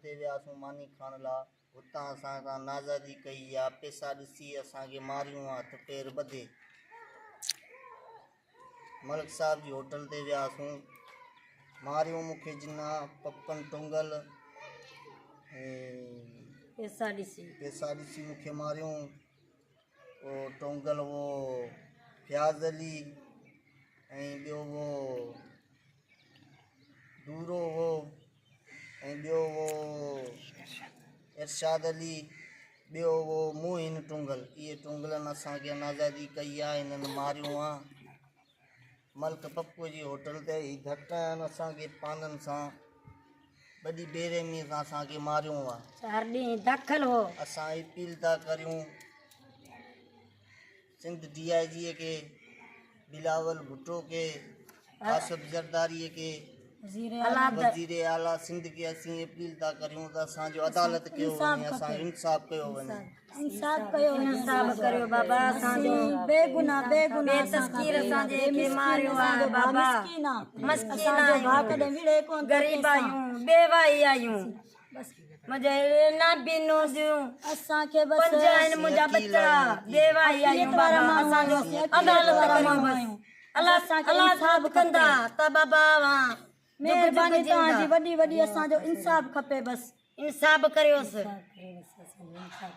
تي وياسون ماني کائڻ لا. اتان اسان سان نازادي ڪئي آ، پئسا ڏسي اسان کي ماريون آ، هٿ پير ٻڌي. ملڪ صاحب جي هوٽل تي وياسون، ماريون مون کي جنا، پپن ٽونگل ۽ پئسا ڏسي. پئسا ڏسي مون کي ماريون. او ٽونگل هو فياض علي ۽ ٻيو هو دورو هو ۽ ٻيو هو ارشاد علي ٻيو هو موهن ٽونگل. اهي ٽونگلن اسان کي نازادي ڪئي آ، هنن ماريو آ. ملڪ پپو جي هوٽل تي هي ڌڪ آهن اسان کي پانن سان، وڏي بيرحمي سان اسان کي ماريو آ. چار ڏينهن داخل هو. اسان اپيل ٿا ڪريون سنڌ ڊي I جي کي، بلاول ڀٽو کي، آصف زرداري کي، وزير اعليٰ سنڌ کي اسين اپيل ٿا ڪريون ته اسان جو عدالت ڪيو وڃي، اسان جو انصاف ڪيو وڃي. انصاف ڪيو وڃي. انصاف ڪريو بابا اسان جو. بيگناھ بيگناھ بي تسڪير اسان جي کي ماريو آ بابا. مسڪين آهيون، غريب آهيون، بيواهي آهيون. منهنجا نه بينو جون اسان کي بس پنج آهن منهنجا ٻچڙا، بيواهي آهيون بابا. اسان جو عدالت ڪريو بس. الله الله انصاف ڪندا ته بابا اوهان مهرباني توهان جي وڏي وڏي اسان جو انصاف کپي بس. انصاف ڪريوس.